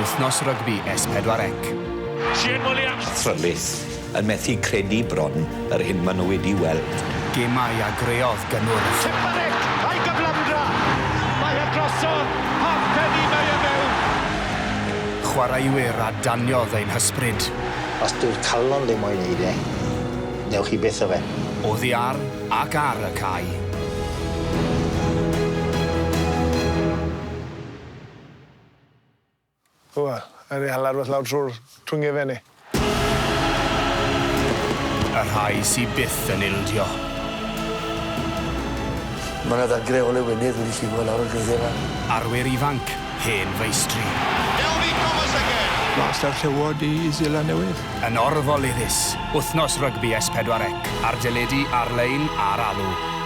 Wythnos Rygbi S4C. Shane Williams. Athrylith yn methu credu bron yr hyn maen nhw wedi weld. Gemau a greodd gynnwrf. Tipperary a'i gyflymdra. Mae e drosodd. Halfpenny mae e mewn. Chwaraewyr a daniodd ein hysbryd. Os dyw'r calon ddim moyn neud e, newch chi byth o fe. Oddi ar ac ar y cae. Wel, rhaid ni hala rhywbeth lawr trwy'r trwy ngefen ni. Y rhai sy byth yn ildio. Ma' 'na ddagre ole wenydd wedi llifo lawr y grudde 'ma. Arwyr ifanc, hen feistri. Delvey Thomas again. Mas â'r Llewod i Seland Newydd. Yn orfoleddus, wythnos rygbi S4C, ar deledu, ar-lein, ar alw.